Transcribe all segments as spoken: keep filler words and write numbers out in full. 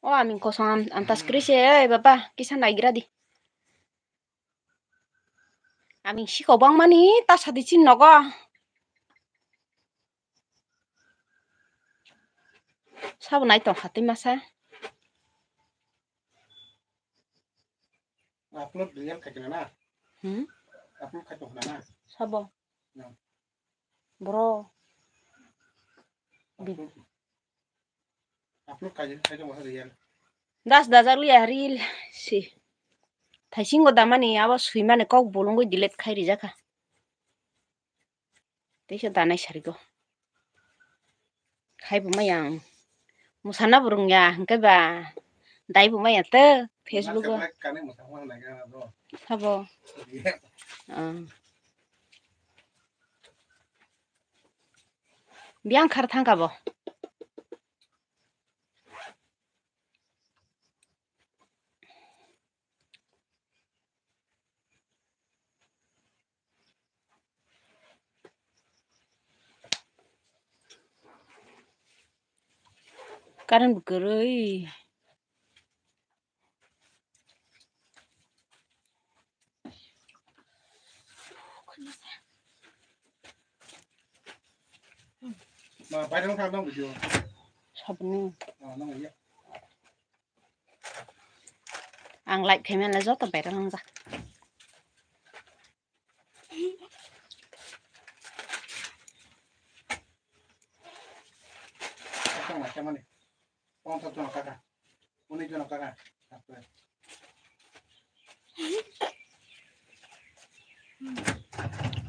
O aming kosong am, am ta screen se, oi baba, kisa naigra di. Aming siko bang mani ta sadi chin nogo. Sabo nai tong kha twi masa. Upload real khai kana na? Hmm? Upload khai tong kana na? Sabo. Hmm. Bro. Bi- Upload. Upload khai khai tong real. Das dajar liya reel si. Thaisingo damani abo swimani kok bolongwi delete khai rijakha. Teisa danai sarigo. Khai bo maya ang. Musana bo rungya, hingke ba dai bo maya te Facebook o. Kani musana nai ga do. Sabo. Yeah. Ah. Biang khar thangka bo. Current bo kwrwi. Ma, viral wngkha nang video. Sabni. Ah, nang iya. Ang like khaimani joto viral wngjak. Tong na kemani. Pongsa tong kaka. Uni jono kaka.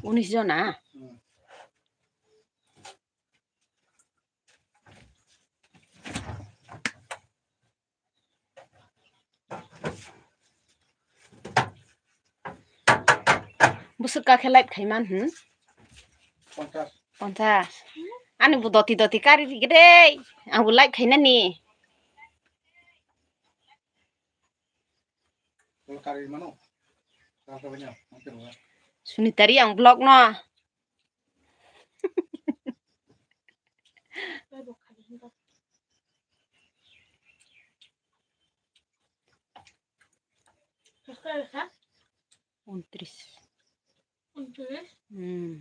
Unis jona? Hmm. Bwswk kakhe live khaiman, hmm? Ponchas. Ponchas. Ani bo doti doti kari rige de. Ang bo live khainani. Sunitari ang vlog no. Untris. Hmm.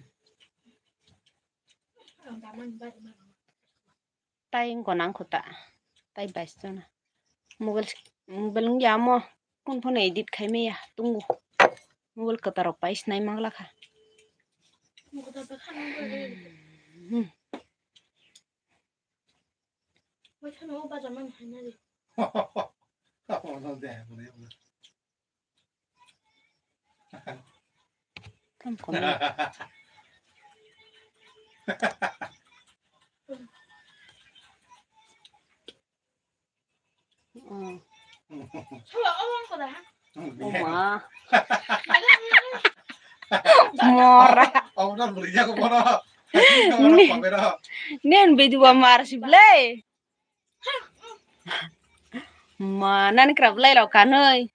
Tai gonang kho ta. Tai bais jona. Mobile, mobile wngya amo. Kun phone edit khai maya tungo. Mobile kwtaro pai sinai mangla kha. Hmm. Tamo kono. Oh. Oma. Mora. Ni-, nen bidi wa mar si ble. Ma, nani krap lai rok kanoi.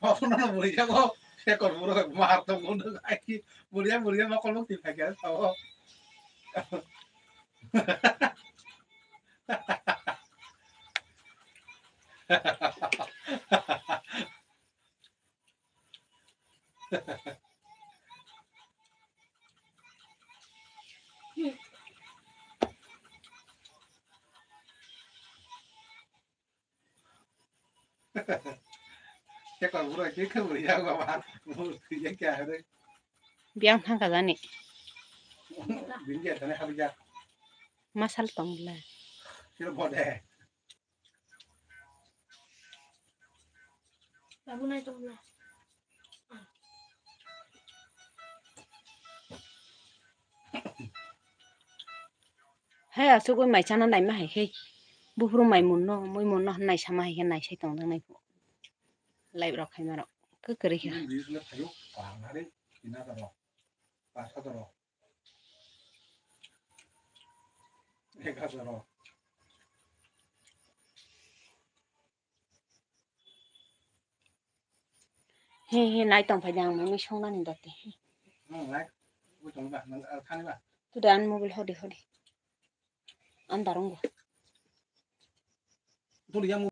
Obo no bwrwi jago, sekor bwrwi mar tong kono ai ki, bwrwi bwrwi mokol mukti phai khe sao. Sekor bwrwi khe khe bwrwi jago ba. Biyang thangkha jani. Bini je thani habijak. Masal tong bwlai. Siro bode. Tabunai tong bwlai. He asugwi mai chana naima hai khe. Buphuru mai munno, mui munno hwn naisama hai khe naisai tongjaknai pho. Live rok khaima rok. Kwkwi khe. Bini bini thaio, kwrang nari, tina taro, pasa taro. Eka taro. He, he, nai tong phai de ang mui songnani doti. Hmm, nai. Ui tong ba, nang, ah, thani ba. Tuda an mobile hodi hodi. An darungo. Tuli yang